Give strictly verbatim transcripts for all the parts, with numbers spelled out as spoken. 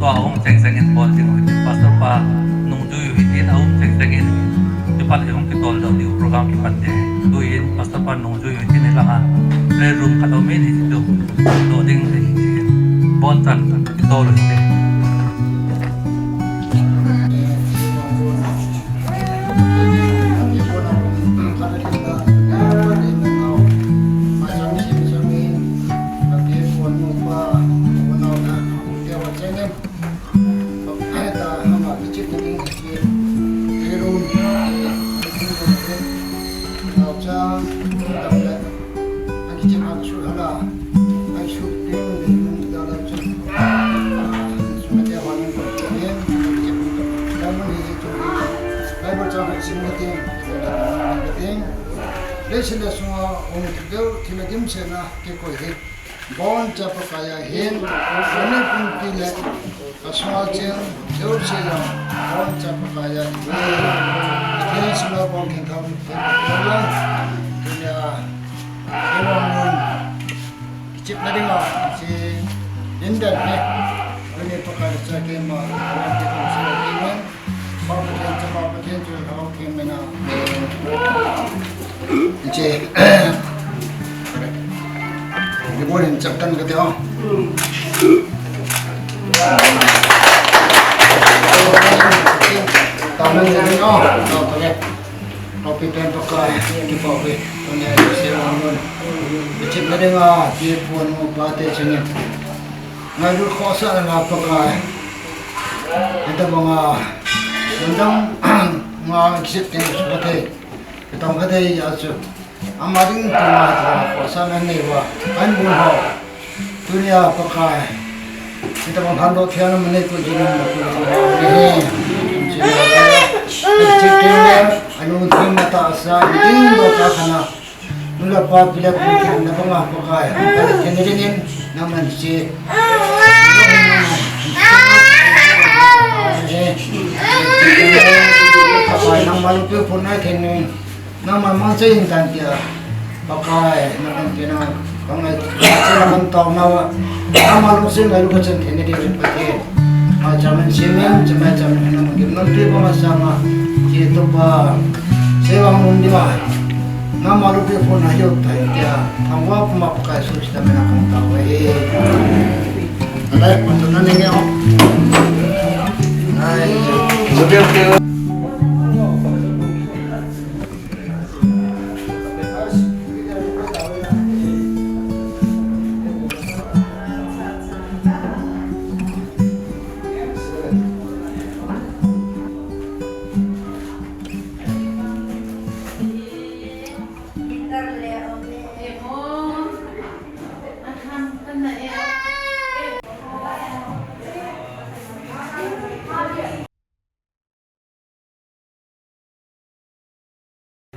Pa hung cheng cheng in bol ding u hitin, Pastor pa nungjui u hitin, a hung cheng cheng in, chuphat le hung kitol doh diu program kipan ding. Tuin Pastor pa nungjui u hitin, hilanga prayer room khat um in, hichu doh ding hitin, bonchan kitol u hitin. Bible chang hai sim na ding, ding. Leiset le sunga um thil deu, thil le dimset na kikoi hi. Boncha Pakai a hin, ani pumpi le, a sunga cheng, deu se yang, boncha Pakai a hin. Pathen suna bon khen thau, khen thau lang. Tunia, khen thau lang. Kichepna dinga, si, in den he. Tunia Pakai le cha ke ma, wan ke kong se le ke men. Bang Pathen, Chapa Pathen, Chapa Pathen mina. Hiche. Ni bo hin chapkan kati ho. Tamen ni ho. Tamen. Pakai, kipa uve. Tunia se anun. Chapna dinga, ti pon mo pa te chengin. Ngailut khohsahna Pakai. Hitabanga, nang dang nga kisit teng chu kathei. Kitong kathei a chu. Ama ding tuma hitabanga khohsahna neiuva. An bun ho. Tunia Pakai. Hitabang handoh thei na manei ko jin na ko. Ni he. Kisit teng le, anu teng na ta sa, ding do ta khana. Nu le pa, pi le pu, kihilna banga Pakai, Pakai le thei dingin, nangman se. Pakai, nangma lungpi phun nai thei nin, nangma mang se in tan tia. Pakai, nangman tia na, Pakai, se na man tau na wa. Nangma lungse ngai lu ka chen thei dingin Pathen. Mai chairman simin, chamai chairman hina mangim nampi pa masanga, ki tupa, sewang mun dima. Nama lupi phone ayo tai tia, thangwa puma Pakai su sita mena kong ta we. Alai, mun tu na ninge o. Ai, lupi phone.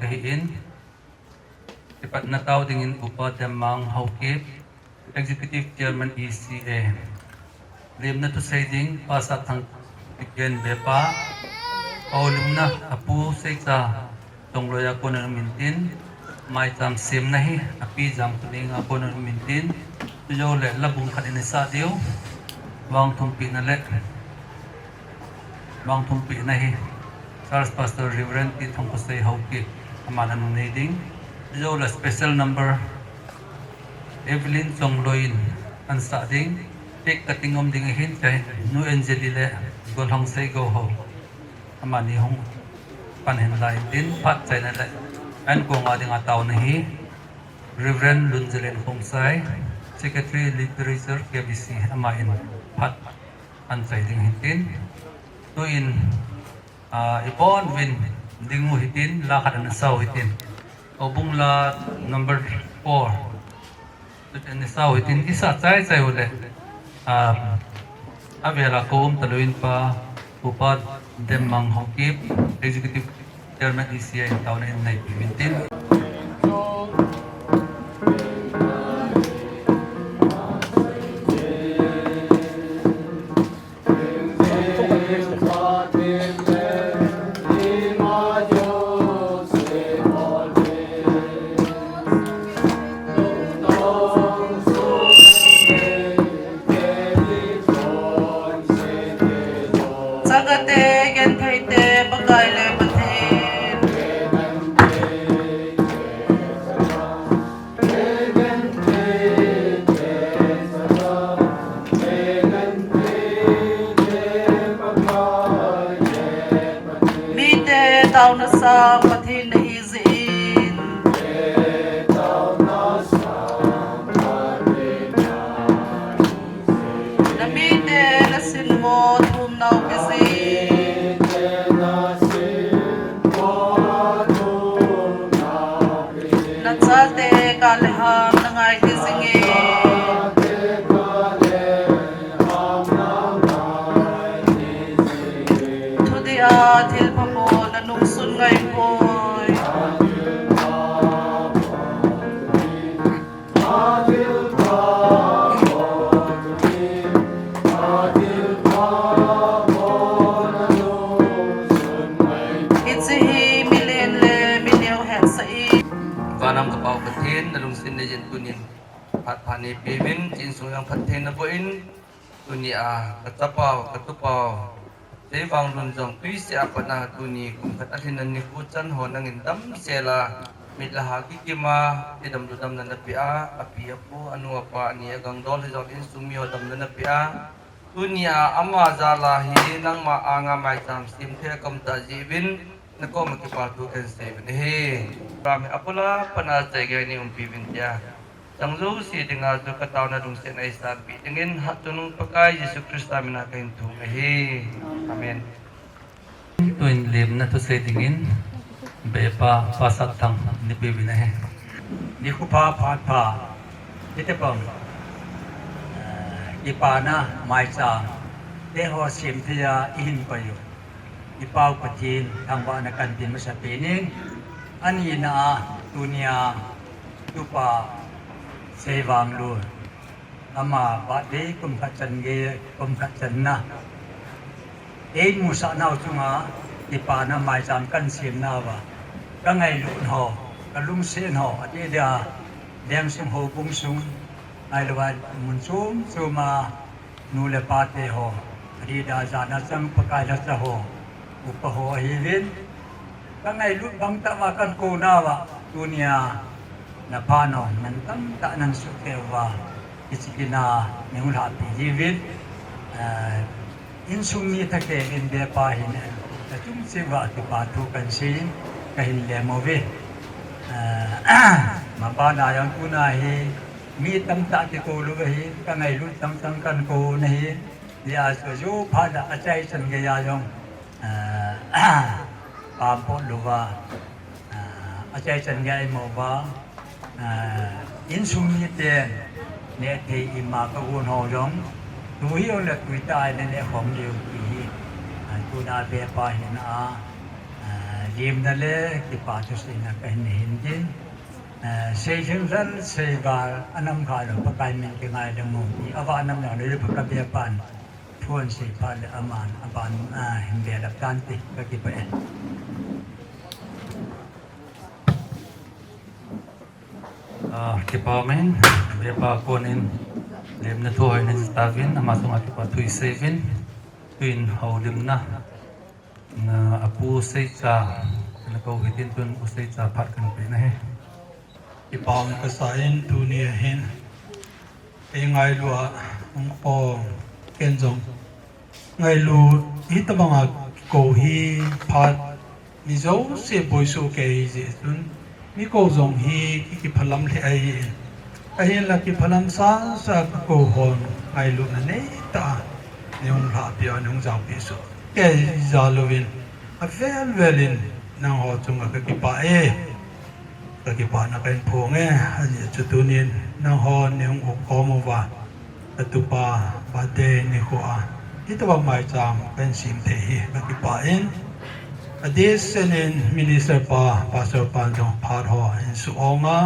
Kahin, kipatna tao dingin Upa Demmang Haokip, Executive Chairman E C A. Lemna thusei ding, Pa Satthang Kipgen Bepa, houlimna, Apu Seicha, Tongloia kona um intin, maicham semna hi, Api Jamkhulinga kona um intin, tujou le labung khat in isah diu, vangthumpina le, vangthumpina hi, Church Pastor Reverend T Thangkhosei Haokip, aman anei ding, tujou le special number, Evelyn Chongloi in ansah ding, cake cutting um ding ahin, Nu Angeli le Golhang Seigo ho. Amani hung pan hen lai tin, phat chaina le, an kong a ding a taona hi, Reverend Lunzalen Khomsai, Secretary Literature K B C, ama in phat an chai ding hin tin. Tuin, Ah, ibon uvin ding u hitin, la khat ana sa u hitin. Houbung la number four. Ana sa u hitin, isa chai chai u le. Ah, avela ko um talou in Pa, Upa Demmang Haokip, Executive Chairman E C A in taona in neipi u hitin. Taona sang Pathen nahi jeh in. Namite nasin mo thum nau kiji. Nachate kah le ham nangai kiji nge. Thudih a thilpha bol nanung sun ngai poi. Hiche hi milen le mineo hetsah in. Vannam ka Pau Pathen, nalungset in neijin tunin phat pha neipeuvin, insung jong phatthei naboh in, tunia ka chapau, ka tupau, Seivanglun jong tuiseh a pat a tuni kum khat alhin a nikho chan ho nangin damsel a, mit le ha kikim a, idam ludamna napeh a, api apu, anu apa, ani agangdol hijongle insung mi ho damna napeh a, tunia ama jal a hi nangma anga maicham semthei a kaum tah jeh uvin, nakoma kipa thu kahin sei uvin ahi. Program hi abul a pat a chai gei nei umpi uvin tia, chang jouse dinga chu ka taona lungset a eisanpeh dingin, hatchungnung Pakai Jesu Christa min a kahin thum ahi. Amen. Tuin lemna thusei dingin, Bepa, Pa Satthang, neipeuvin ahi. Nikho pha, phat pha, hitobang, eh, kipana maicham, teho semthei a ihin koi u. I Pau Pathen thangvahna kahin pe masapen in, anina a, tunia, tupa, Seivanglun. Ama birthday kum khat chan gei, kum khat channa. Eimusah nau chunga, kipana maicham kahin sem nauva, ka ngailut ho, ka lungset ho, adeh dia, leng sung houbung sung, ahilou a mun chom chom a, nu le pa te ho, adeh dia jana chang Pakai lhacha ho, upa ho ahiuvin. Ka ngailut bang tah uva kahin kou nauva, tunia, na phat nau, man tamtah nahin suhkhel uva, hiche kin a, neihung lhahpi jiuvin, eh, insung mi thakin Bepa hin, nachung cheh uva kipa thu kahin sei in, kahin lem uve. Eh, maban a jong tuna hi, mi tamtah kikou lou ahi, ka ngailut tamtah kahin kou u ahi, hijeh a chu jou phat a achaichan gei a jong, eh, pampo louva, eh, achaichan gei a imu uva, eh, insung miten nehthei ima kagon ho jong, tu hijongle tuitah a neh khom diu ti hi, eh, tuna Bepa hin a, eh, lemna le kipa thuseina kahin nei hin tin, eh, seilhing lhal seival anam khalou Pakai min kingaidam u ti, avah nam jong le Pakai Bepan thu ahin sei phat le aman aban, ah, hin belap tante, kakipah e. Ah, kipa umin, Bepa konin lemna thu hoi nei tauvin, ama chunga kipa thu isei uvin, tuin houlimna, na apu Seicha, na kou hitin tun u Seicha phat kahin pe ahi. Kipa um kasa in tunia hin, ei ngailu a hung khom, ken jong ngailu hitobanga kikou hi phat, mi jouse boi sohkei ahi jeh chun, mi kou jong hi ki, kiphalam lheh ahi. Ahinla kiphalam sasa kikou hon ngailutna neitah a neihung lhahpi a, neihung jaopi sohkei jal uvin, avel vel in nangho chunga kakipah e. Kakipahna kahin phong e, ajeh chu tunin nangho neihung um khom uva, katupa birthday nikho a, hitobang maicham kahin sem thei hi kakipah in, adehset in minister pa, pastor pan jong phat ho ahin suh ong a,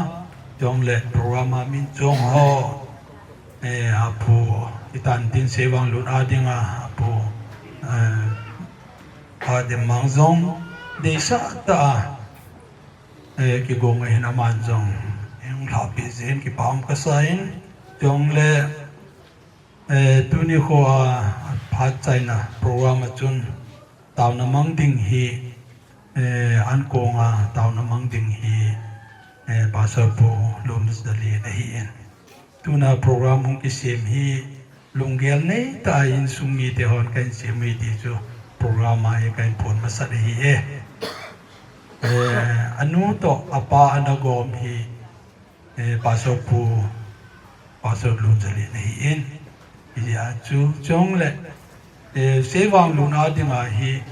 chule program a min chong ho, eh, apu, itan tin Seivanglun a dinga apu, eh, Pademmang jong deisah tah a, eh, kigong ahin, aman jong eihung lhahpi jeh in kipa um kasa in, chule, eh, tuni nikho a phat chaina program a chun taona mang ding hi, eh, ankong a taona mang ding hi, eh, Pastor Pu Lumjali ahin. Tuna program hung kisem hi lunggel neitah a insung mite hon kahin sem u ahi ti chu program a hi kahin phon masat ahi e. Eh, anu toh apa ana gom hi, eh, Pastor Pu, Pastor Lunjali na hi in. Hijeh a chu, chong le, eh, seivang luna dinga hi,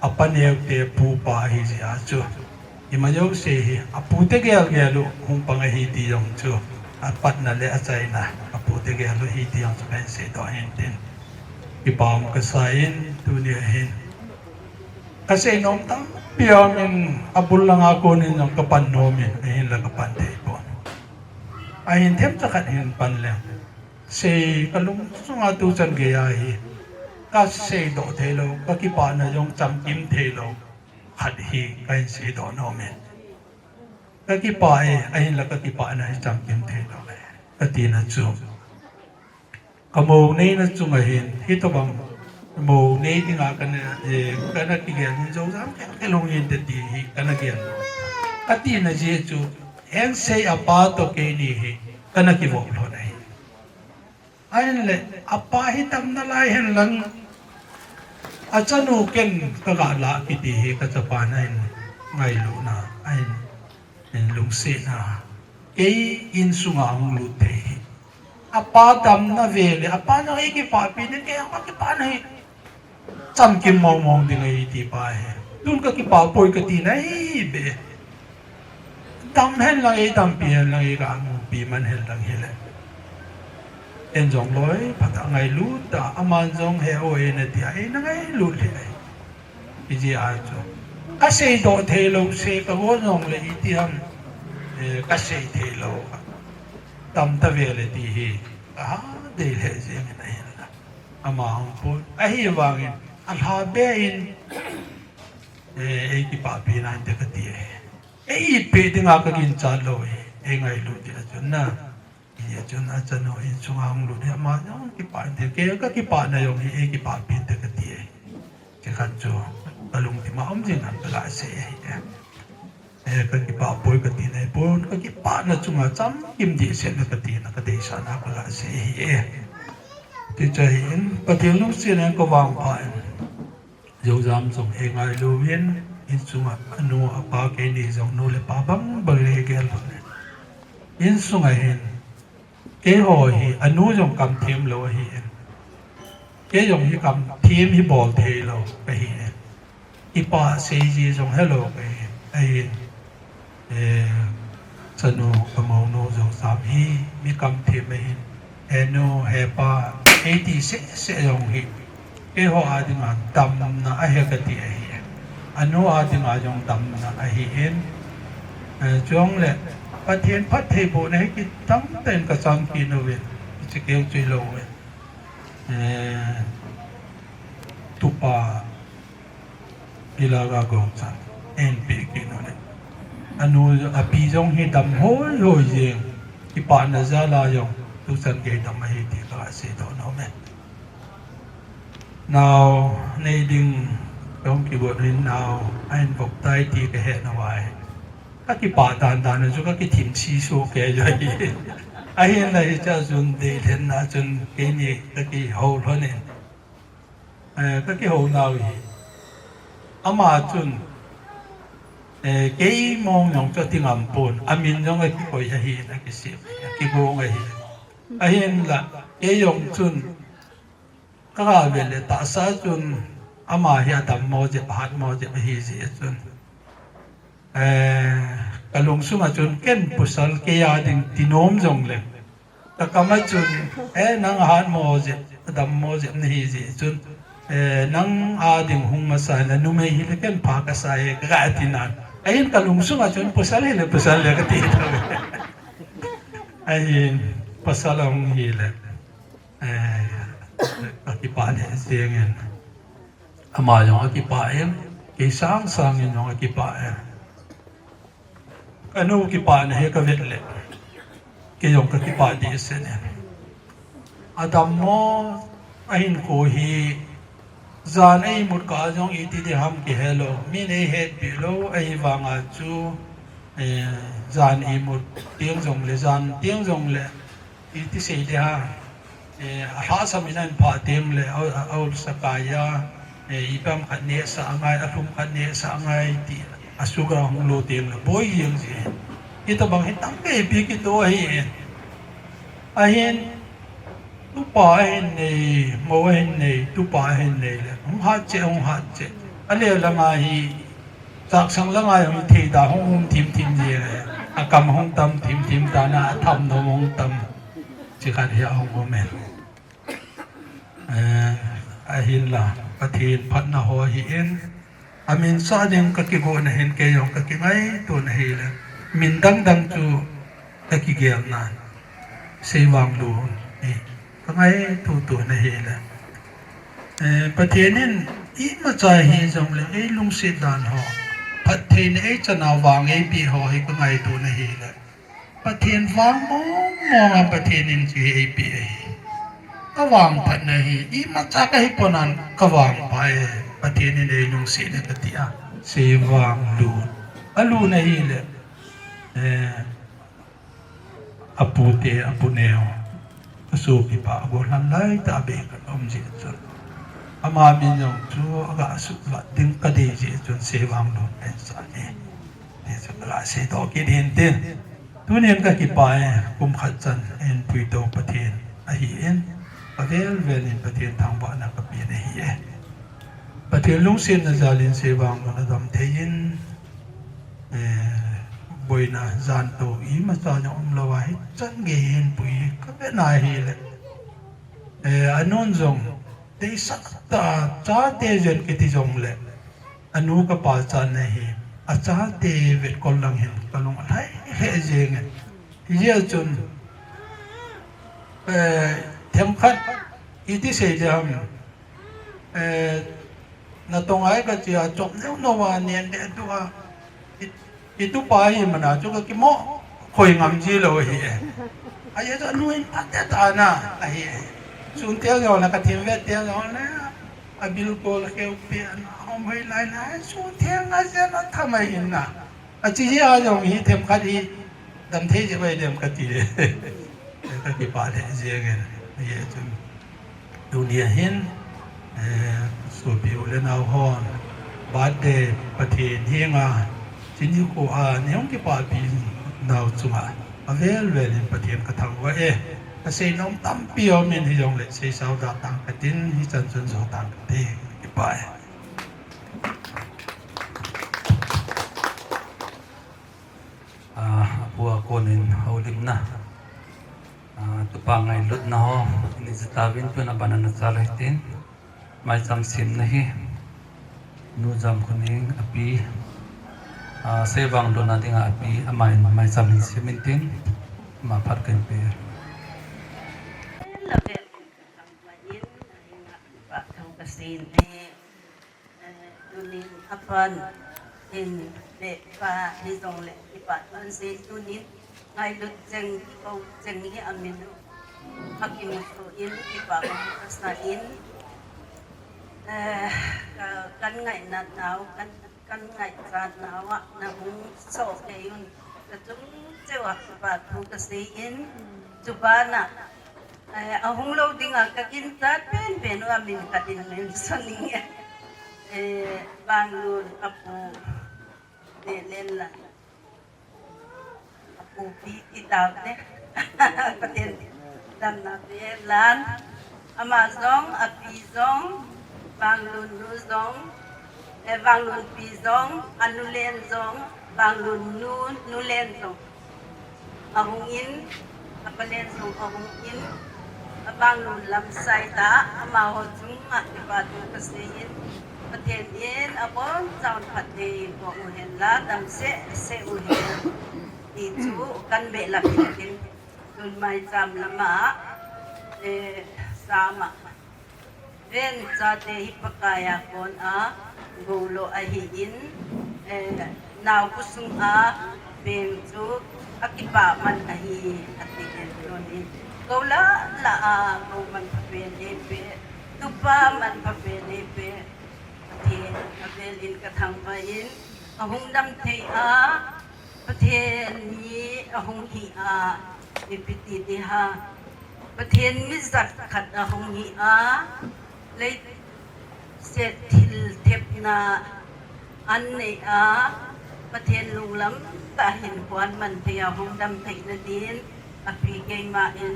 apa neo te pu pa hi jeh a chu. Ima jouse hi, apu te gel gel u, hung pang ahi ti jong chu. Apatna le achaina, apu te gel u hi ti jong chu kahin seidoh hin tin. Kipa um kasa in, tuni ahin. Kasei nom tampi aumin, abul langa konin jong kapan nomin, ahinla kapan thei pon. Ahin themcha khat hin pan leng. Sei kalungsunga tuchan geiya hi. Kaseidoh theilou, kakipana jong chamkim theilou. Khat hi kahin seidoh nomin. Kakipah e, ahinla kakipana hi chamkim theilou e. Katina chu. Kamou neina chunga hin, hitobang mou nei dinga kana, eh, kana kigel in joujam kei, kei lung hinte ti hi kana gel. Katina jeh chu, hensei apa toh keini hi, kana kivop lhon ahi. Ahinle, apa hi damna lai hen lang, achanu ken kaga lah kiti hi kachapan ahin ngailutna, ahin, ahin lungsetna. Kei insunga hung lut thei hi. Apa damna vele, apa jong eikipahpi in, kei jong kakipana hi. Chamkim mong mong ding ahi ti pa hi. Tun kakipah poi katina hi be. Dam hen lang, eidampi hen lang, eiga mupi man hen lang hile. Ken jong loi phat a ngailut ta, aman jong he o e nati a, eina ngailut le. Hijeh a chu. Kaseidoh theilou se, kagon jongle iti ham, eh, kasei theilou. Damta vele ti hi, kaha dei le jeng in ahinla. Ama hung pon. Ahivangin, alha be in, eh, eikipahpi nante kati e. Eipe dinga kaginchat lou e, eingailut dia chun na. Hijeh chun achanu insunga hung lut hi ama jong kipah inte, kei kakipana jong hi eikipahpi inte kati e. Chukhat chu kalungthima um jing ham kaga sei ahi e. Eh, kakipah poi katina hipon, kakipana chunga chamkim dehset na katina kadeisahna kaga sei ahi e. Tichu ahin, Pathen lungsetna in kavangpha in. Joujam jong eingailuvin, insunga anu apa keini jong nu le pa bang bang le gel lhon e. Insunga hin, keiho hi anu jong kamthem lou ahin. Kei jong hi kamthem hi bol theilou kahin. Kipah seiji jong helou kahin. Ahin. Eh, chanu, kamounu jousam hi, mi kamthem ahin. Henu, hepa, eiti seh seh jong hi. Keiho a dinga damna ahi kati ahi. Anu a dinga jong damna ahin. Eh, chule, Pathen phattheibohna hi kitangtah in kachang kit uvin. Hiche keu chu hilou uvin. Eh, tupa, Ilaga gongcha, einpeh kit uleh. Anu, api jong hi dam hoi hoi jeng. Kipana jal a jong, tuchan gei dam ahi ti kaseidoh nom e. Nao, nei ding, jong kibol in nao, ahin vop tai ti kahet nau ahi. Kakipah dan dan a chu kakithim si soh kei joi. Ahinla hichea chun deilhenna chun keini kakihou lhon in. Eh, kakihou nau hi. Ama chun, eh, kei mong jong chu ati ngam pon, amin jong akikoi ahin, akisem, akigong ahi. Ahinla, kei jong chun, kaga vet le tahsa chun, ama hi adammo jep, ahatmo jep ahi jeh chun. Eh, kalungsunga chun ken pasal kei a ding ti nom jongle. Kakam a chun, eh, nang ahatmo jep, adammo jep nahi jeh chun. Eh, nang a ding hung masa in, numei hile ken pha kasa e, kaga ti nan. Ahin kalungsunga chun, pasal hile, pasal le kati tauve. Ahin, pasal ahung hile. Eh, kakipah lheh jeng in. Ama jong akipah in, kei sang sang in jong akipah in. Kanu kipahna hi kavet le, kei jong kakipah dehset in. Adammo, ahinkho hi, jan a imut kah a jong iti ding ham kihelou, min eihetpeh lou, ahivanga chu, eh, jan imut teng jongle, jan teng jongle, iti sei ding ham, eh, alhahsam in ahin phah teng le, a, a, aul sakai a, eh, ipi ham khat nehsah angai, alhum khat nehsah angai ti. Asuga hung lo teng le boi jeng ji. Hitabang hi tampi pi kito ahi. Ahin, tupa ahin nei, mou ahin nei, tupa ahin nei le hung hat che, hung hat che. Ale langa hi, chaksang langa hi thei da hung um thim thim ji le. Akam hung tam thim thim ta na, atham nom hung tam. Chi khat hi ahung um e. Eh, ahinla, Pathen phatna ho hi in, amin sa ding ka kigo na hin kei jong ka kingaito na hi le, min dang dang chu ka kigel na, Seivang Lun, eh, ka ngaito to na hi le. Eh, Pathen in, imacha hi jong le, ei lungset dan ho, phattheina ei chana vang ei pe ho hi ka ngaito na hi le. Pathen vang mong mong a Pathen in chu hi ei pe ahi. Ka vang phatna hi, imacha ka hi pon an ka vang pha e. Pathen in ei lungset na ka ti a. Seivang Lun. Alun ahi le. Eh, apu te, apu neo. Ka sopi pa, ago hlan lai ta be ka um ji chun. Ama min jong chu, aga su la ding ka dei ji chun Seivang Lun pen sa ni. Ni chu ka la sei to kit hin tin. Tunin ka kipah e, kum khat chan in puito Pathen ahi in, ka vel vel in Pathen thangvahna ka pe na hi e. Pathen lungsetna jal in Seivang Lun a dam thei in, eh, boina jan to imacha jong um lo a hi chan gei hin pui ka ve na hi le. Eh, anun jong, deisah ta, chate jen kiti jong le. Anu ka pa chan na hi, achate vetkol lang hin ka lung alhai lheh jeng e. Hijeh chun, eh, themkhat, iti sei ding ham, eh, natong ai ka chi a chop neo neo a nen de tu a, i, i tupa hi mana chu ka kimo khoi ngam ji lo hi e. Ajeh chu anu in phat te ta na, ahi e. Sun tel jong le ka thim vet tel jong le. Abilkol kheu pi ana hom hoi lai lai, su theng a jen a tham a hin na. Achi hi a jong hi themkhat hi dam thei jeh vai dem ka ti le. Ka kipah le jeng e, ye chun. Tunia hin, eh, sopi u le nao hon, birthday Pathen henga, chini ko a, ni hung kipah pi nao chunga, avel vel in Pathen ka thangvah e. Ka sei nom tampi um in hijong le, sei sao da tang ka tin, hichan chun jo tang ka te, kipah e. Ah, apu a konin houlimna. Ah, tupa ngailutna ho, ini jita vin tuna bana na chala hitin. Maicham semna hi. Nu Jamkhoning api. Ah, Seivang Lun a dinga api, ama in maicham hin sem in tin. Ama phat kan pe. Tunin apan in le pa hijong le kipah tun sei tunin ngailut cheng kiko cheng hi amin u akimuto in kipah um kasa in, eh, ka, kan ngaina nau, kan, kan ngaichat nau a na hung so kei un ka chung cheu a kipah thu ka sei in chubana. Eh, ahung lo dinga ka ginchat penpen u a min khat in mention ning e. Eh, Vanglun apu, Nehlenlan. Apu pi ti tau te. Pathen damna pe lan. Ama jong, api jong, Vanglun nu jong, eh, Vanglun pi jong, anulen jong, Vanglun nu, nulen jong. Ahung in, apalen jong ahung in, Vanglun lam sai ta, amaho chunga kipah thu ka sei in, Pathen in abonchauvin phatthei boh u hen la, dam seh seh u hen, ti chu kan behlap in tin, tun maicham lama, eh, sama. Ven chate hi Pakai a kona goulo ahin, eh, nao khosung a peng chu akipah man ahi, ati in tuni. Gou lah lah a gou manpha pen eipe, tupa manpha pen eipe, Pathen avel in ka thangvah in, ahung dam thei a, Pathen mi ahung hi a, ipi ti ding ham. Pathen mi jat khat ahung hi a, leiset thil thepna an nei a, Pathen lunglam tah hin khuan man thei a hung dam theina din, api keima in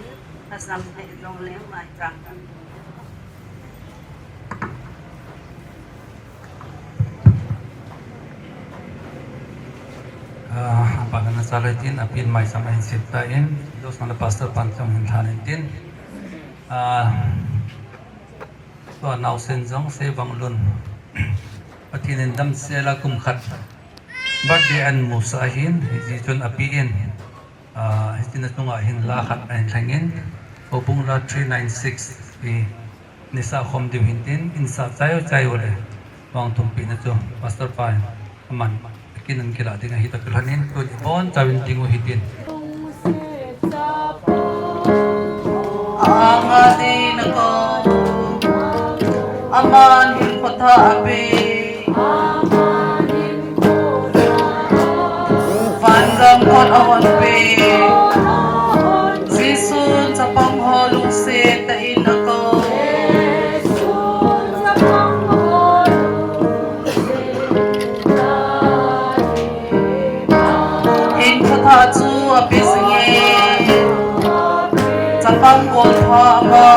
kasam thei jong leng mai chang. Ah, apa na sa lai tin, apin mai sam ahin sip ta in, dos na pastor pan chang hin than in tin. Ah, tua nausen jong se bang lun. Pathen in damsel a kum khat birthday ahin musah ahin, hiti chun api in, ah, hitin a chunga hin la khat ahin lheng in, Houbung la three nine six hi nisa khom diu hin tin, in sa chai chai u le. Vang thum pi na chu, Pastor pa in, aman, kin an kila ding ahi ta kilhan in, tuni bon chawin ding u hitin. Anga ding na ko, aman hin khotha ape. Van gam kot ahon pe. Jesun chapang ho lungset tah in ako. Hin khotha chu ape jing e. Chapang golpha ama.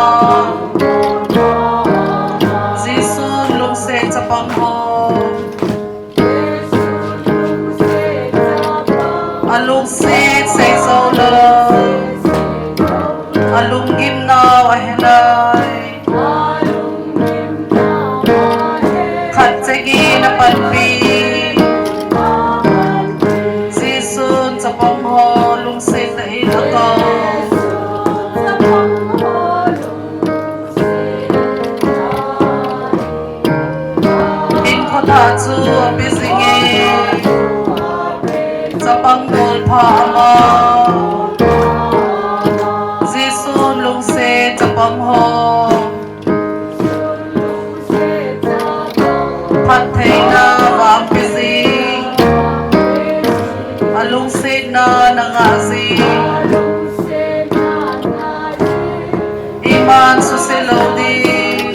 Jesun lungset chapang ho. Alungset sei jou lou. Alunggim nau ahi nai. Khat chengin apanpi. Jesun chapang ho lungset tah in ako. Hin khotha chu ape jing e. Chapang golpha ama. Jesun lungset chapang ho. Phattheina vang pe jing. Alungsetna na ngah jing. Iman suse lou ding.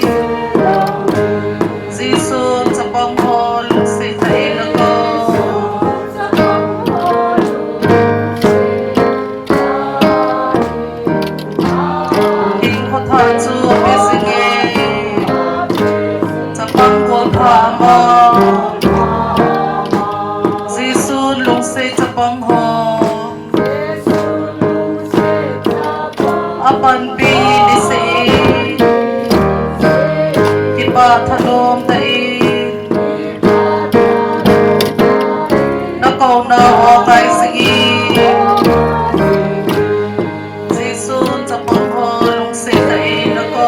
Jesun chapang ho lungset tah in ako. Hin khotha chu ape jing e. Chapang golpha ama. Jesun lungset chapang ho. Apanpi ni sei. Kipah thalom tah in. Na kouna ho kai jing e. Jesun chapang ho lungset tah in ako.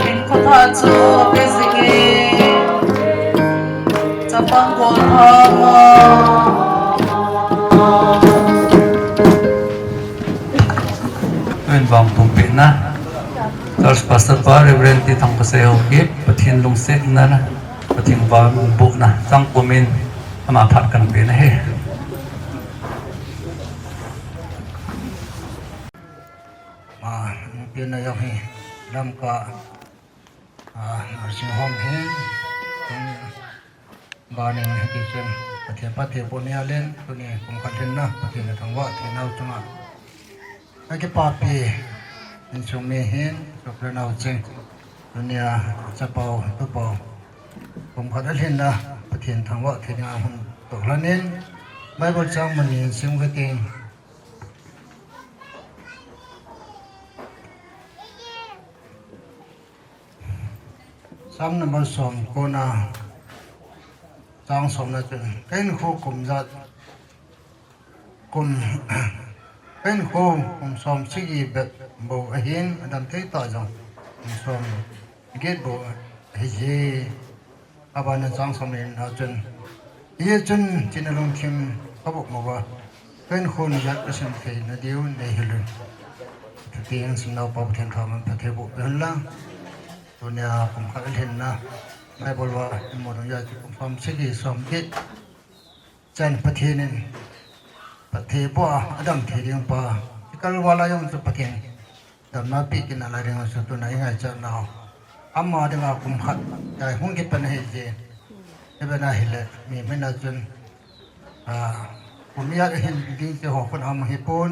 Hin khotha chu ape jing e. Chapang golpha ama. Tuin vang pumpi na. Church Pastor pa Reverend T Thangkasei Haokip, Pathen lungsetna, Pathen vangbohna, chang pumin ama phat kan pe na ahi. Ah, pina jong hi, Lamka, ah, nursing home hi, tung banin hiti chun, Pathen phattheiboh nia len, tuni kum khat lhinna, Pathen na thangvah theinau chunga. Akipapi, insung mi hin, sopra nau ching, tunia, chapau, tupau, kum khat alhinna, Pathen thangvah thei dinga hun toh lhonin, Bible chang mani sim kha ting. Psalm number som kona, chang somna chun, ka hinkho kum jat, kum, ka hinkho kum som sagi bep bou ahin, adam thei tah jong, kum som get bou ahi je. Abana chang som le ni na chun, hijeh chun china lungthim kabol mouva, ka hinkho ni jat kasim theina diu nei hil un. Pathen simnau pa Pathen thangvah in phattheiboh peh hen lang. Tunia kum khat alhinna, Bible a imu dungjuiya chu kum som sagi som get chan Pathen in phattheiboh a, adam thei ding pa. Ikal vala jong chu Pathen damna pi kit nalai ding chu tuna i ngaichat nau. Ama dinga kum khat, tai hung kit pan ahi jeh. Ibe na hile, mi mina chun, ah, kum ijat ahin ding ti ho khun aum hipon,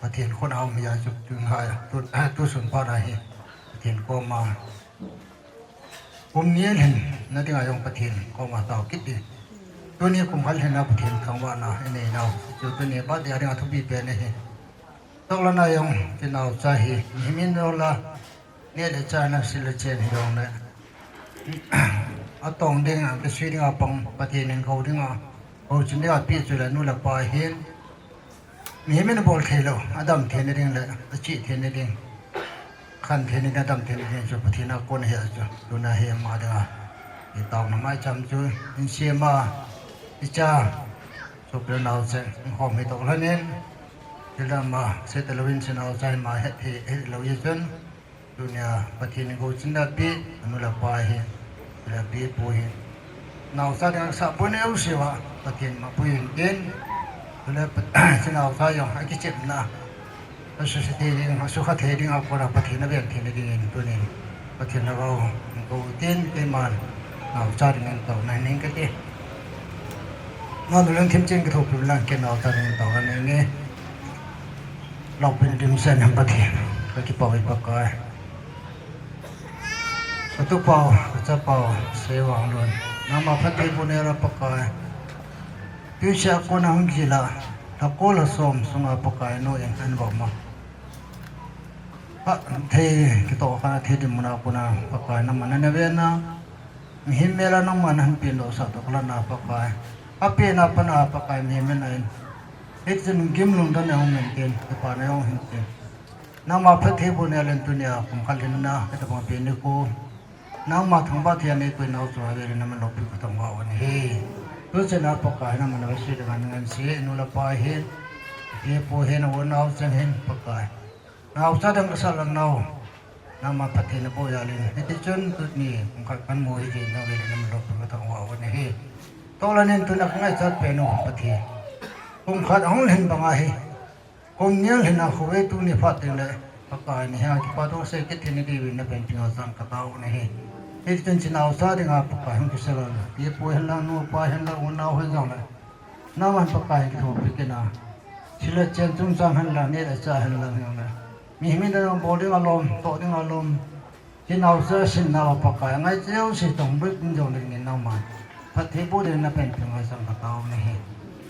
Pathen khun aum hi a chu tun hai, tu, tu sun phat a hi, Pathen koma. Kum ni lhin na dinga jong Pathen koma tao kit ding. Tuni kum khat lhin na Pathen thangvahna i nei nau. Chu tuni birthday a dinga thupi pen ahi. Toklat na jong, ti naocha hi, mihem in jong la, neh le chah na sil le chen hi jong le. Atong ding, kisui ding a pang, Pathen in kou ding a, kou chin ding a pi chu le nu le pa hin. Mihem in abol thei lou, adam thei na ding le, achih thei na ding. Khan thei na ding, adam thei na ding chu Pathen a kon ahi a chu. Tuna hi ama dinga. I taona maicham chu, in sema, i cha, Sopina naocha, in khom hi toklat in. Thil dang ma, seh talou in, seh naocha hi ma het hi, het lou hi chun. Tunia, Pathen in kou chin da pi, anu le pa hi, le pi pu hi. Naocha ding sa pu neu siva, Pathen ma pu in tin. Le Pat-, seh naocha jong, akichepna. Asu se thei ding, asu kha thei ding a kona Pathen a ven thei na ding in tunin. Pathen na vau, kou tin, keiman, naocha ding in taona nei kate. Nanu lungthim chen kithopi lang kei naocha ding in taona nei nge. Lopin dimset in Pathen, kakipah e Pakai. Katupa u, kachapa u, Seivanglun. Nangma phattheibohna la Pakai. Tuchia kona hung kila, lhakol lhasom sunga Pakai nu in an vah ma. Phatthei kitoh kha thei dinmun a kona Pakai nangman nana ven a. Mihem mel a nangman nahin pengdoh sah toklat na Pakai. Apen a pat a Pakai mihem in a in. Hichun gim lungdon a hung hin tin, kipana hung hin tin. Nangma phattheibohna len tunia, kum khat lhin na, katabang pen ni ko. Nangma thangvah thei a neikoi nau chu avel in naman lopi kathangvah u ahi. Tuchan a Pakai naman nase ding a ngan se, nu le pa hin, pi pu hin, u nao chang hin Pakai. Naocha dang kasah lang nau. Nangma phatthei nabol a len. Hiti chun tuni, kum khat kan mu hi jin nau le naman lopi kathangvah u ahi. Toklat in tuna kangaichat pen u Pathen. Kum khat ahung lhin bang ahi. Kum ni lhin a khovei tuni phat teng le, Pakai ni ha kipathu sei kit thei na diuvin na panpi ngaicha kataona ahi. Hichun chinaocha dinga Pakai hung kisel a le, pi pu hen lang, nu pa hen lang, u nao hen jong le. Nangman Pakai kithopi kit na. Sil le chen chungchang hen lang, neh le chah hen lang jong le. Mihem in nabol ding alom, toh ding alom. Chinaocha sin nau Pakai, ngai cheu si tong bui pung jong ding in nangman. Phattheiboh ding na panpi ngaicha kataona ahi.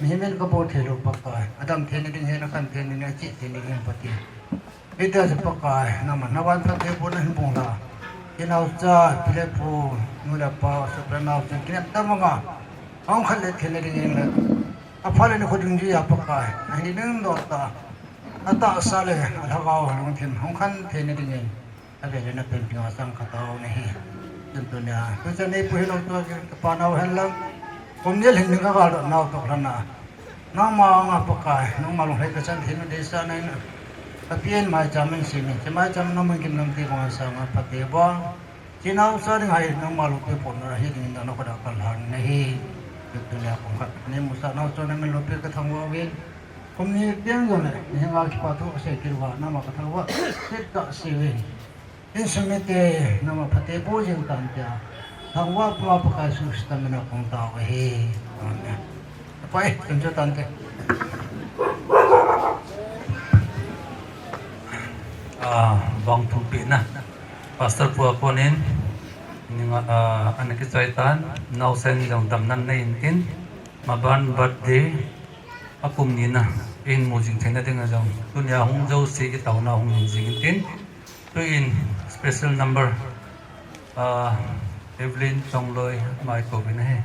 Mihem in kabol thei lou Pakai. Adam thei na ding hin, akhan thei na ding, achih thei na ding Pathen. Hiti chun Pakai, nangman navan phattheibohna hin pung la. Chinaocha, pi le pu, nu le pa, sopina naocha, kinem ta manga. Ahung khat le thei na ding in le. Apha le nikho ding jui a Pakai. Ahi ding doh ta. Atahsa le, alhagao, alungthim, hung khan thei na ding in. Avel in na panpi ngaicha kataona ahi. Tun tunia, tuchan neipu hilou tua, kapa nau hen lang. Kum ni lhin ding kagaldoh nau toklat na. Nangma anga Pakai, nangma lunglhai kachan thei na deisah na in. Kapi in maicham in sim in, che maicham nangman gim lam ti bang sanga phatthei boh. Chinaocha ding hai nangma lopi pon na hi ding in na koda kalhan na ahi. Tun tunia kum khat neimusah nau chu naman lopi kathangvah uvin. Kum ni teng jong le, ni nga kipathu sei kit uva, nangma kathangvah, set kasei uvin. Insung mite, nangma phattheiboh jing tan tia. Thangvah pa Pakai Jesu Christa min a kong tao ahi. Amen. Pai, tum chu tante. Ah, vang thupi na. Pastor pu a konin, ninga, ah, ana kichai tan, naosen jong damna nei in tin, maban birthday, akum ni na, in mu jing theina ding a jong, tunia hung jouse kitaona hung in jing in tin, Tuin special number, ah, Evelyn Chongloi mai kouvin ahi.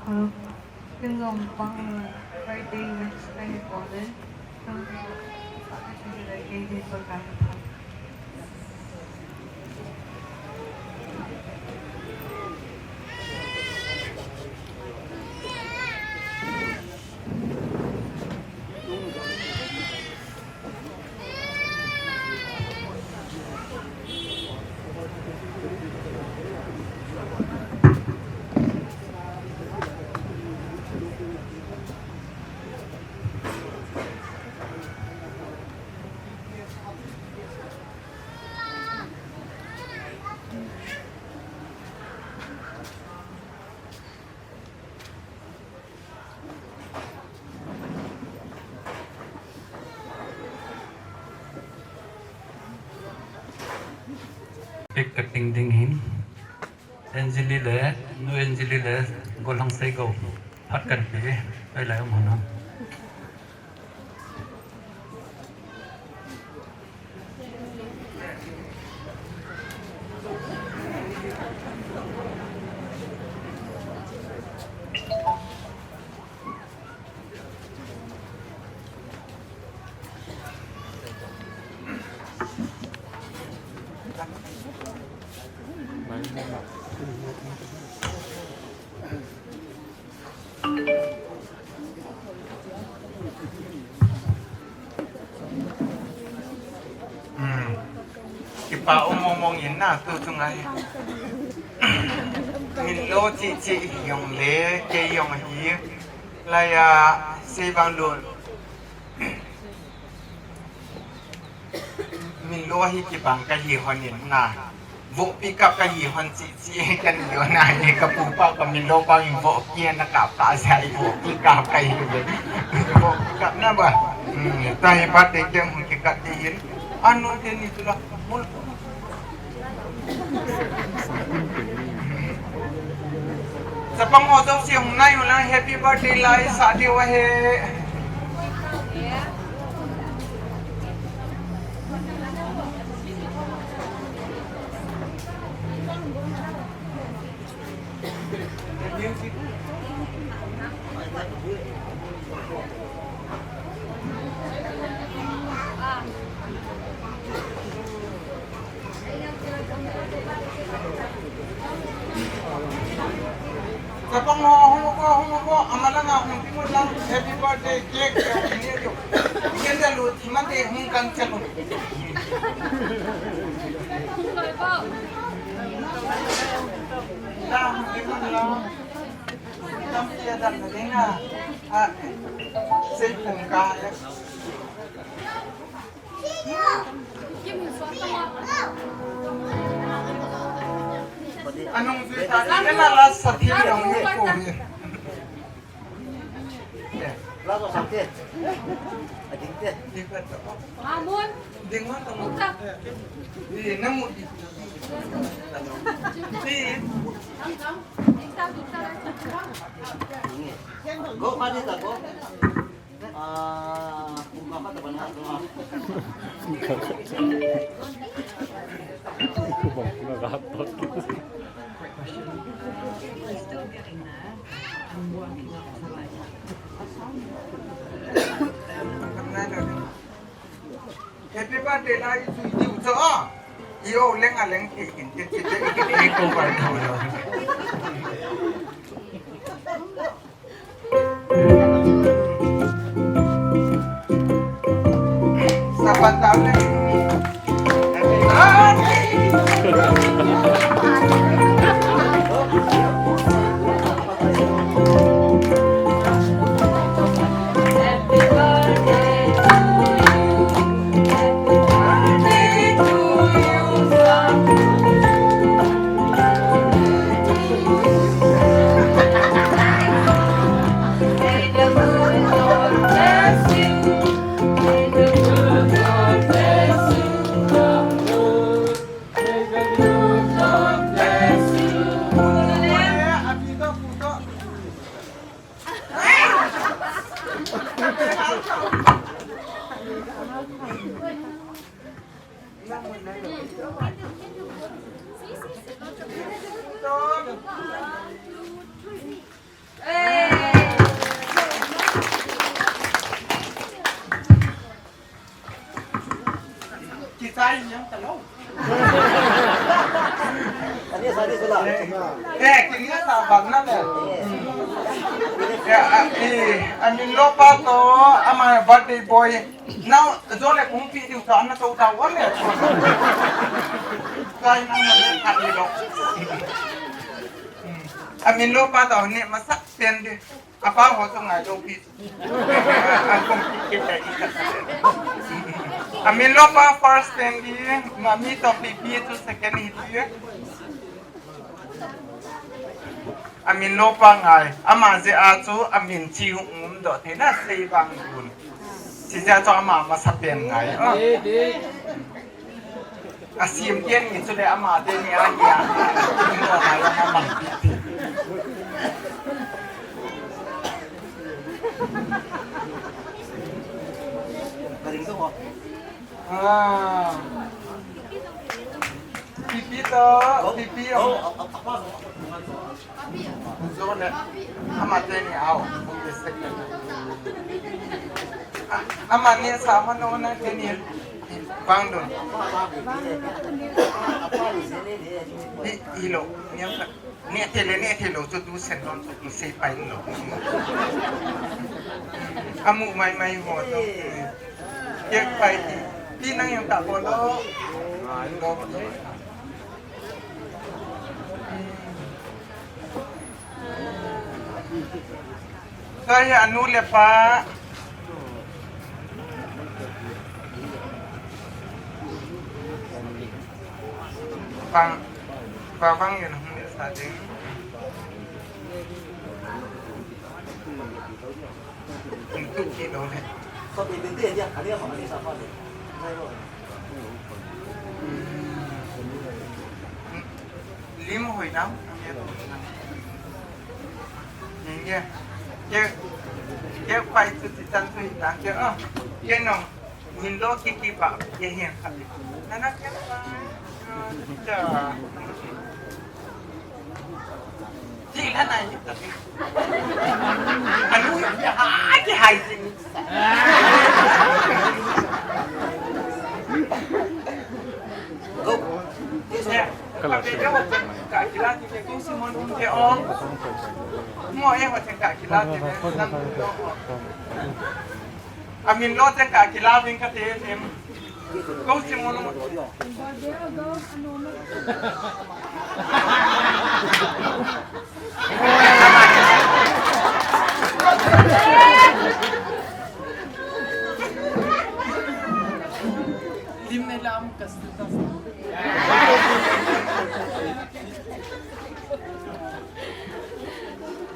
Hello. Ken jong pang birthday wish kahin bol e. Cake cutting ding hin. Anjali le, Nu Anjali le, Golhang Seigo. Phat kan pe, ai lai um hon ham. Hmm. Kipa um mong mong in na tu tu ngai. Min lo chi chi jong le, kei jong hi. Lai a, sei bang lun. Min lo hi kibang kahi hon in na. Vo pick up kahi hon chi chi kan lo na hi ka pu pa ka min lo pa in vo kia na ka pa sa i vo pick up kahi ve. Vo pick up na ba. Hmm, tai ba te ke hung ki ka ti in. Anu te ni tu la. Mul. Chapang ho jouse hung nai u lang happy birthday lai sa diu ahi. Chapang ho, hung ko, hung ko, ama langa hung ti mo lang, happy birthday cake, cake, ni jo. Ikan da lu, ti man de hung kan chalo. Da hung ti mo lang. Tam ti da na de na. Ah, sei pung ka ya. Anung zui ta, ina la sa thi ang ni ko ni. La ko sa thi. Ading thi. Ding ka to. Amun. Ding ma to. Di na mu di. Di. Go ma di ta go. Ah, happy birthday lai chu diu cho. Yo leng a leng ke kin ke ke ke ko ba. Kichai niam ta lo. Ani sa ni sula. Eh, kini sa bang na le. Ya, a, eh, amin lo pa to, ama birthday boy. Now, jo le kung pi diu ta na to ta wa le. Kai na ma le ka ni lo. Amin lo pa to ni ma sa pen di. Apa ho to ngai lo pi. Amin lo pa first pen di, mami to pi pi to second hi di. Amin lo pa ngai, ama je a chu amin chi hung um do the na sei bang un. Chi je a chu ama masa pen ngai. Oh. Di, di. Asim teni chule ama teni ahi a. Ah. Pipi to, pipi. Zone. Ama teni au. Ama ni sa mano na teni. Bang dun. Hi, hilo. Ni ang ne thei le, ne thei lou chu tu sen don chu tu sei pai lou. Amu mai mai ho to. Kek pai ti. Ti nang yang ta ko lo. Kaya anu le pa. Bang, bang, bang, yun, hung sa ding. Hung tu ki lo le. Lim hoi nau. Nge. Ke, ke pai tu ti tan tu ta ke, oh. Ke no. Min lo ki ki ba, ye hian khat. Nana kya ba? Cha. Ji la nai ni ta. Anu ya ha ki hai ji. Go. Kala. Ka kila ti ke ko si mon ke o. Mo e ho ka kila ti ke. Amin lo te ka kila ving ka te em. Ko si mo no. Lim ne lam ka stu ta.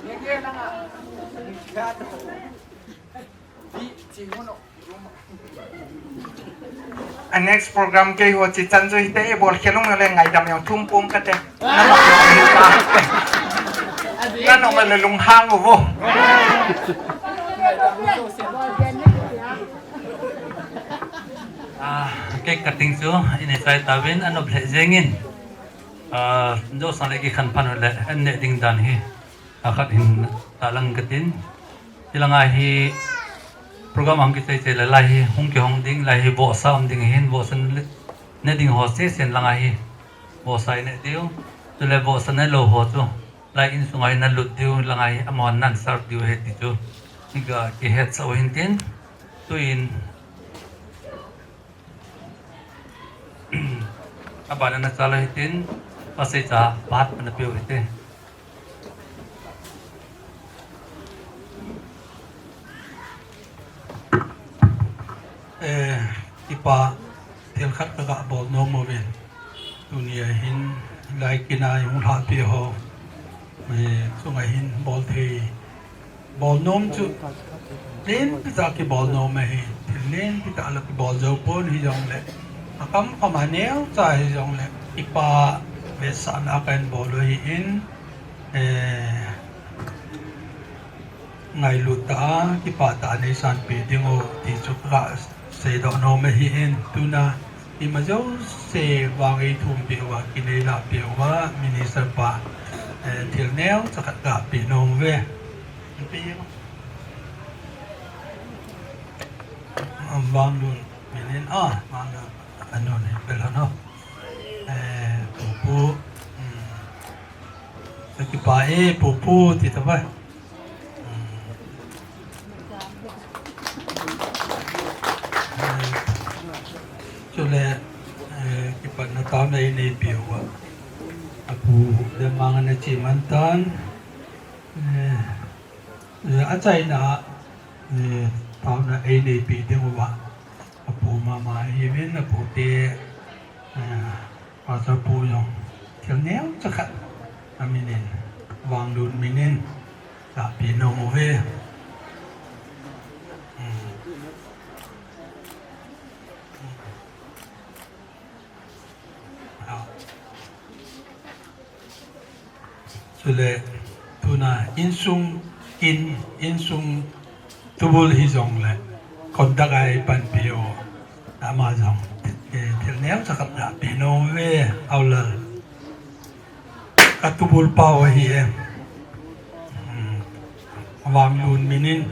Ye ye na. A next program keiho chi chan chu hite, bol khel ung le ngaidam jong thum pum kate. Nanop le lunghang uvo. Ah, cake cutting chu in e chai tauvin, anop lheh jengin. Ah, jo sang le kikhen phat le an neh ding dan hi. Akhat hin talang katin. Hilanga hi program hung kichai chai le lai hi hung kihong ding, lai hi vohsa um ding ahin, vohsa ne ding ho sesen langa hi vohsa i ne diu. Chule vohsa ne lou ho chu lai insunga hi na lut diu, langa hi amahon nan serve diu ahi ti chu. Higa kihetsah u hintin. Tuin Abana na chalo hitin, pasai cha pat na piu hite. Eh, kipa thil khat ka ga bol nom uvin. Tunia hin lai kinai hung lhah pi ho. Eh, chunga hin bol thei. Bol nom chu lenpi tah kibol nom ahi, thil lenpi tah la kibol jou pon hijongle, akam kham a neocha hijongle, kipa vetsahna a kahin bol u ahin, eh, ngailut tah a, kipah tah a neisanpeh ding u ti chu ka seidoh nom ahin, tuna ima jouse vang eithum peh uva, kinei lah peh uva, Minister pa, eh, thil neocha khat kapeh nom uve. Am, Vanglun minin, ah, Vanglun, anun hi pel hano. Eh, Pupu, hmm. Sa kipa e, Pupu, ti ta bai. Hmm. Eh, chule, eh, kipatna taona einei peh uva. Apu, le mang ana chi man tan. Eh, Eh, achaina, eh, taona einei peh ding uva. Apu mama hiuvin, apu te, eh, Pastor pu jong. Thil neocha khat. Aminin, Vanglun minin. Kapeh nom uve. Hmm. Chule tuna insung in, insung tubul hijongle contact a eipanpi u, ama jong, eh, thil neocha khat ga pe nom uve, Aulal. Ka tubul pau ahi e. Hmm. Vanglun min in.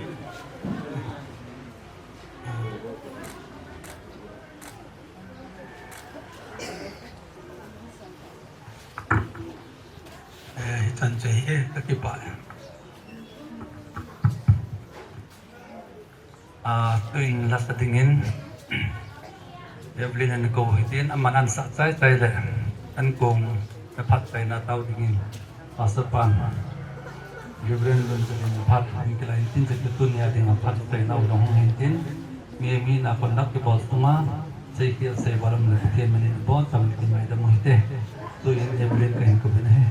Eh, hichan chu ahi e, ka kipah e. Ah, tuin lasa dingin Evelyn in kou hitin, aman ansah chai chai le, ankong na phatchaina tao dingin, Pastor pan, Reverend Luncharin phat in kilai hitin, chule tunia dinga phatchaina u dong hung hitin, mi, mi na conduct kibol sunga, seikhel seival um le Pathen min in ibon cham le kingaidam u hite. Tuin Evelyn kahin kouvin ahi.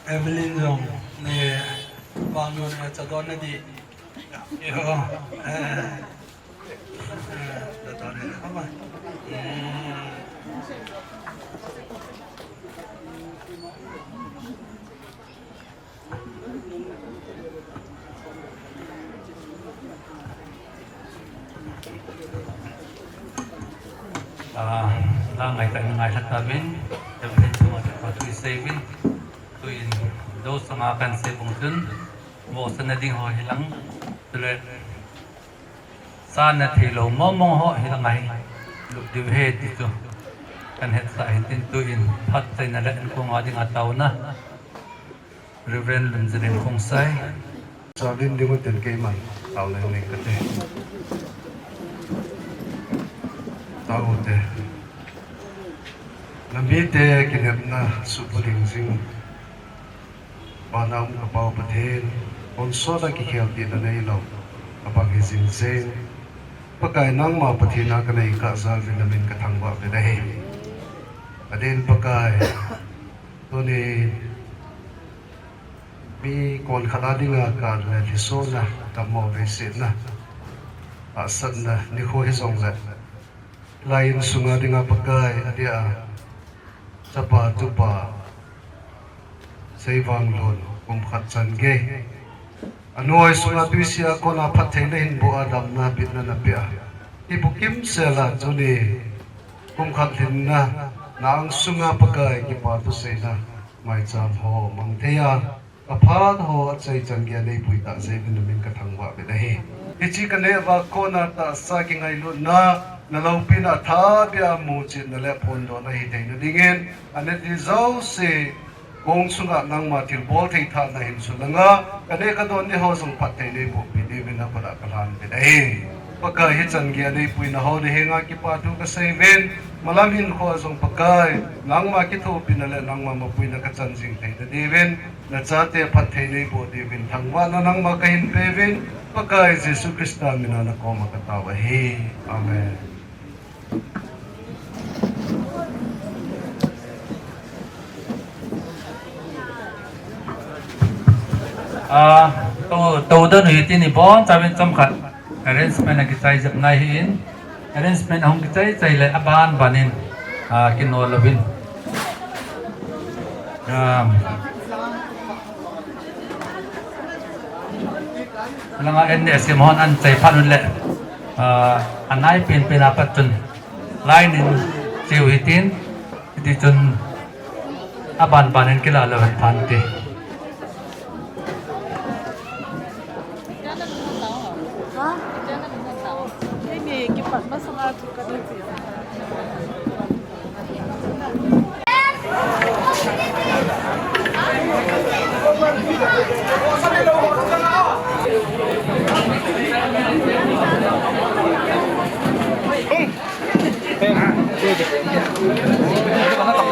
Evelyn jong, ne, pa nu ne, cha don na di. Yo, eh, eh, cha don na di. Ama. Hmm. Ah, la ngai ta ngai lha ta vin, Evelyn chunga te pa thu i sei vin, tuin, do sanga kan sei bung chun, mo sana ding ho hilang, tule, sa na thei lo mo mo ho hilang ahi, lup diu he ti chu, kan het sa hin tin tuin, phat sei na le in kong a ding a tau na. Reverend Lunzalin Khongsai. Chavin ding uten keiman, tao leng leng kate. Tao te. Namite kinepna suhbulhing jing. Vana um ka Pau Pathen, honsot a kikhelpina neilou, abang hi jing jeng. Pakai nangma Pathen a kanei kah jal uvin namin kathangvah uvin ahi. Adin Pakai, tuni Mi kon khat a dinga kal le lhisona, dammo veisetna, hahsatna, nikho hijongle. Lai insunga dinga Pakai, adia, chapa, tupa, Seivanglun, kum khat chan gei. Anuhoi sunga tuisia kona phattheina hinboh a damna bitna napeh a. Hibukim sela tuni, kum khat lhinna, na angsunga Pakai kipa thuseina. Maicham ho mang thei a, aphat ho achai chan gei a neipui tah jeh uvin namin kathangvah uvin ahi. Hiche kaneh uva kona tahsa kingailutna, naloupina athabeh a muchetna le phondohna hithei nadingin, aneh ding jouse, kong sunga nangma thilbol thei thah nahin sunlanga, kaneh kadon ding ho jong phatthei neiboh peh diuvin nakhut a kalhan uvin ahi. Pakai hichan gei a neipuina ho nahenga kipa thu kasei uvin, malam hinkho a jong Pakai, nangma kithopina le nangma mapuina kachan jing thei nadiuvin, nachate phatthei neiboh diuvin, thangvahna nangma kahin pe uvin, Pakai Jesu Christa mina nakoma katao ahi. Amen. Ah, tou, tou dan u hitin ibon chauvin chomkhat arrangement akichai jep ngai hin, arrangement ahung kichai chai le aban banin, ah, kino louvin. Ah, langa N S M hon anchai phat un le, ah, anai penpen apat chun line in cheu hitin, hiti chun aban banin kila lou hen phante. Ha? Hei, mi kipat masanga chu ka ding chi.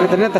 Internet.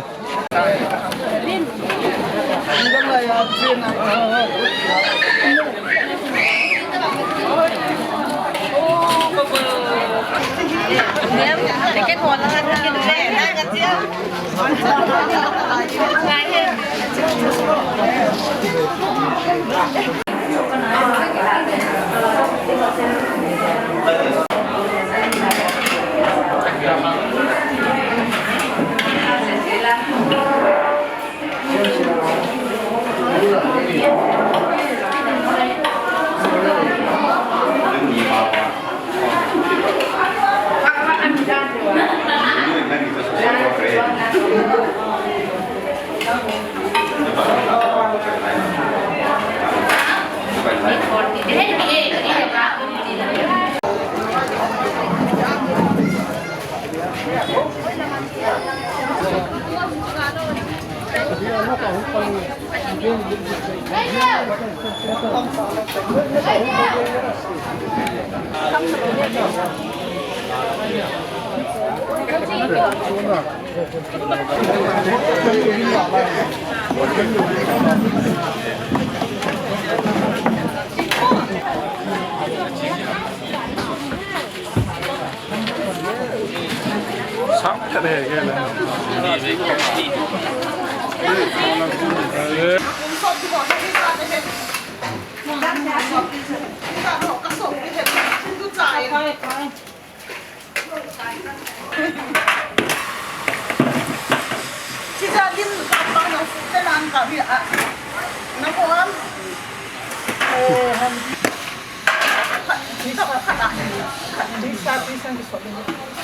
Kum sop ti ho, hi sa te he. Hi sa ho, ka sop ti he. Chun tu cha e. Chi ja lim ka pa na su te nan ka bi a. Na ko am. Eh, ham. Khat, khat, khat a. Khat, di sa, di sa, di so.